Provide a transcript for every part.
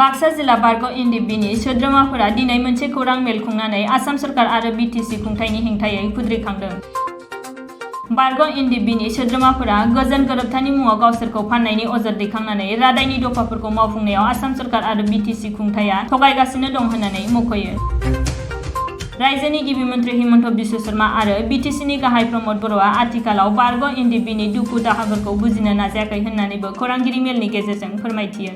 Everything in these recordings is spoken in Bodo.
बाक्सा जिल्ला बारग' एनडिबिनि सोद्रोमाफोरा दिनै मोनसे खौरां मेल खुंनानै आसाम सरकार आरो बिटिसि खुंथायनि हेंथायै खुद्रिखांदों। बारग' एनडिबिनि सोद्रोमाफोरा गोजोन गोरोबथानि मुङाव गावसोरखौ फान्नायनि अजद दैखांनानै रादायनि दफाफोरखौ मावफुंनायाव आसाम सरकार आरो बिटिसि खुंथाया थगायगासिनो दं होननानै मख'यो। रायजोनि गिबि मन्थ्रि हिमन्त बिश्व शर्मा आरो बिटिसिनि गाहाय प्रमद बर'आ आथिखालाव बारग' एनडिबिनि दुखु दाहाफोरखौ बुजिनो नाजायाखै होन्नानैबो खौरांगिरि मेलनि गेजेरजों फोरमायथियो।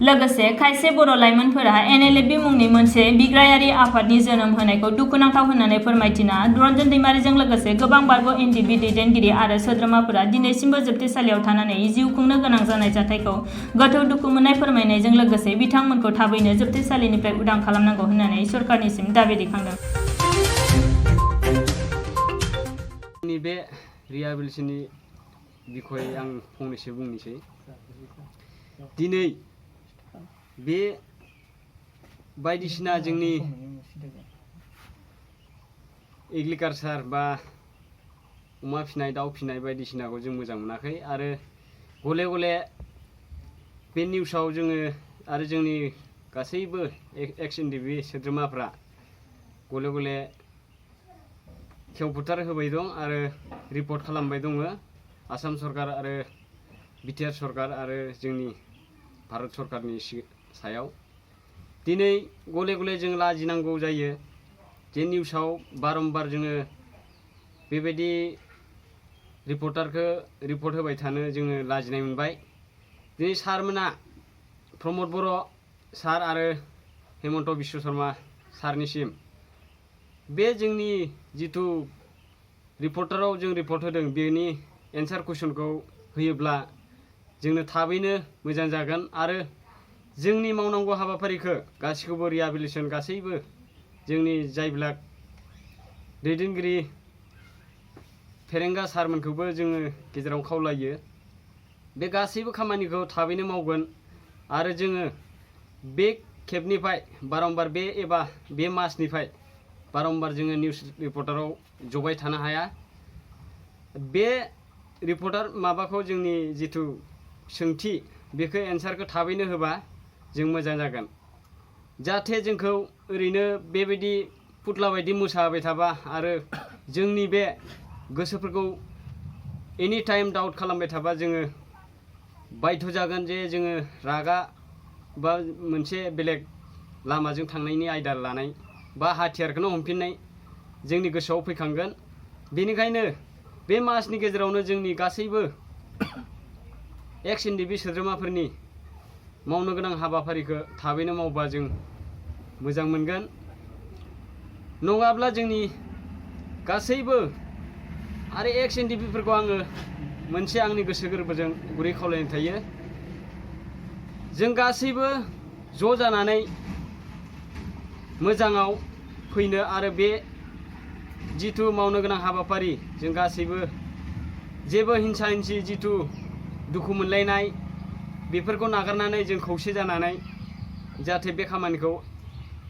लोगोसे खायसे बर' लाइमोनफोरा एनएलएफबि मुंनि मोनसे बिग्रायारि आफादनि जोनोम होनायखौ दुखुनांथाव होननानै फोरमायथिना रन्जन दैमारिजों लोगोसे गोबां बारग' एनडिबि दैदेनगिरि आरो सोद्रोमाफोरा दिनैसिमबो जोबथेसालियाव थानानै जिउ खुंनो गोनां जानाय जाथायखौ गोथौ दुखु मोननाय फोरमायनायजों लोगोसे बिथांमोनखौ थाबैनो जोबथेसालिनिफ्राय उदां खालामनांगौ होननानै सरकारनिसिम दाबि दैखांदों। बे रिहेबिलिटेसननि बिखय आं फंनैसो बुंनोसै। दिनै बे बायदिसिना जोंनि एग्रिकालचार बा अमा फिनाय दाउ फिनाय बायदिसिनाखौ जों मोजां मोनाखै आरो गले गले बे निउसाव जोङो आरो जोंनि गासैबो एक्स एनडिबि सोद्रोमाफ्रा गले गले खेवफोथार होबाय दं आरो रिपर्ट खालामबाय दङ आसाम सरकार आरो बिटिआर सरकार आरो जोंनि भारत सरकारनि सायाव। दिनै गले गले जों लाजिनांगौ जायो जे निउसाव बारम्बार जोङो बेबायदि रिपर्टारखौ रिपर्ट होबाय थानो जोङो लाजिनाय मोनबाय। दिनै सारमोना प्रमद बर' सार आरो हिमन्त बिश्व शर्मा सारनिसिम बे जोंनि जिथु रिपर्टाराव जों रिपर्ट होदों बेनि एन्सार कुइसनखौ होयोब्ला जोंनो थाबैनो मोजां जागोन आरो जोंनि मावनांगौ हाबाफारिखौ गासैखौबो रिहेबिलिटेसन गासैबो जोंनि जायब्ला दैदेनगिरि फेरेंगा सारमोनखौबो जोङो गेजेराव खावलायो बे गासैबो खामानिखौ थाबैनो मावगोन आरो जोङो बे खेबनिफ्राय बारम्बार बे मासनिफ्राय बारम्बार जोङो निउस रिपर्टाराव जबाय थानो हाया। बे रिपर्टार माबाखौ जोंनि जिथु सोंथि बेखौ एन्सारखौ थाबैनो होबा जों मोजां जागोन। जाहाथे जोंखौ ओरैनो बेबायदि फुथला बायदि मोसाबाय थाबा आरो जोंनि बे गोसोफोरखौ एनि टाइम डाउट खालामबाय थाबा जोङो बाध्य जागोन जे जोङो रागा बा मोनसे बेलेग लामाजों थांनायनि आयदा लानाय बा हाथियारखौनो हमफिननाय जोंनि गोसोआव फैखांगोन। बेनिखायनो बे मासनि गेजेरावनो जोंनि गासैबो एक्स एनडिबि सोद्रोमाफोरनि मावनो गोनां हाबाफारिखौ थाबैनो मावबा जों मोजां मोनगोन। नङाब्ला जोंनि गासैबो आरो एक्स एनडिबिफोरखौ आङो मोनसे आंनि गोसो गोरबोजों गुरै खावलायनाय थायो जों गासैबो ज' जानानै मोजाङाव फैनो आरो बे जिथु मावनो गोनां हाबाफारि जों गासैबो जेबो हिंसा हिंसि जिथु दुखु मोनलायनाय बेफोरखौ नागारनानै जों खौसे जानानै जाहाथे बे खामानिखौ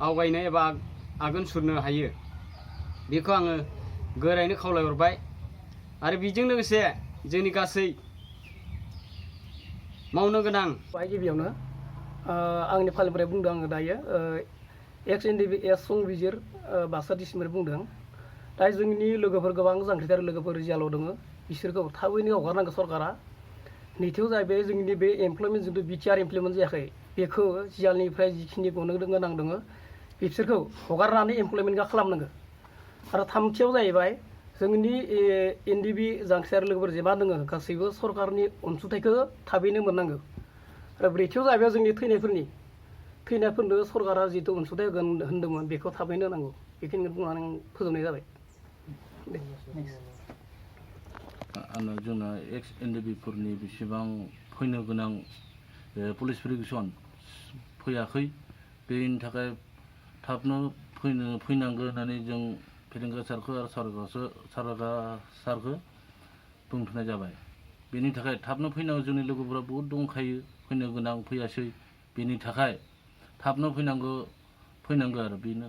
आवगायनो एबा आगान सुरनो हायो बेखौ आङो गोरायैनो खावलायहरबाय आरो बेजों लोगोसे जोंनि गासै मावनो गोनां गिबियावनो आंनि फालिनिफ्राय बुंदों आङो दायो एक्स एनडिबि एस संबिजिर बाक्सा डिस्ट्रिक्टनिफ्राय बुंदों। दा जोंनि लोगोफोर गोबां जांख्रिथार लोगोफोर जेलाव दङ बिसोरखौ थाबैनो हगारनांगौ सरकारा। नैथियाव जाहैबाय जोंनि बे एमप्लयमेन्ट जिथु बिटिआर इमप्लयमेन्ट जायाखै बेखौ जियालनिफ्राय जिखिनि गनो गोनां दङ बिसोरखौ हगारनानै एमप्लयमेन्टखौ खालामनांगौ। आरो थामथियाव जाहैबाय जोंनि एनडिबि जांख्रिथार लोगोफोर जेमा दङ गासैबो सरकारनि अनसुंथाइखौ थाबैनो मोननांगौ। आरो ब्रैथियाव जाहैबाय जोंनि थैनायफोरनो सरकारा जिथु अनसुंथाइ होगोन होन्दोंमोन बेखौ थाबैनो नांगौ। बेखिनिखौ बुंनानै आं फोजोबनाय जाबाय। जोंना एक्स एनडिबिफोरनि बेसेबां फैनो गोनां पुलिस भेरिफिकेसन फैयाखै बेनि थाखाय थाबनो फैनांगौ होननानै जों फेरेंगा सारखौ आरो सारखौ बुंथ'नाय जाबाय। बेनि थाखाय थाबनो फैनांगौ जोंनि लोगोफोरा बहुद दंखायो फैनो गोनां फैयासै बेनि थाखाय थाबनो फैनांगौ आरो बेनो।